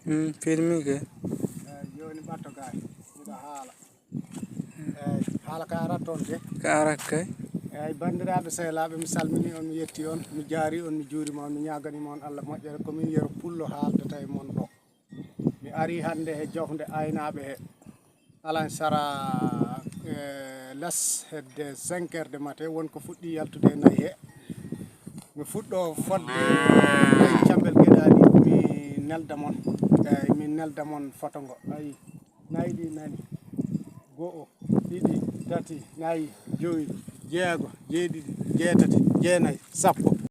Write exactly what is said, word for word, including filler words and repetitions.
Mm, filmi ke. Eyi, jooni ɓatto gaay, miɗo haala. Eyi, haala ka arat toon de. Ka arat kay. Eyi, banndiraaɓe sehilaaɓe, mi salmini on, mi yetti on, mi jaari on, mi juurima on, mi ñaaganima on Allah moƴƴere. Ko min Yero Pullo haaldata e mon ɗo. Mi ari hannde he jofnde aynaaɓe he. Alan sara eh, les hedde cinq heures de matin, won ko fuɗɗi yaltude e nayi he. Mi fuɗɗo fodde nayi cambel geɗaɗi, mi nelda mon. Eyi, mi nelda mon foto ngo. Ayi, nayi ɗi nani. Go'o, ɗiɗi, tati, nayi, joyi, jeego, jeeɗiɗi, jeetati, jeenayi, sappo.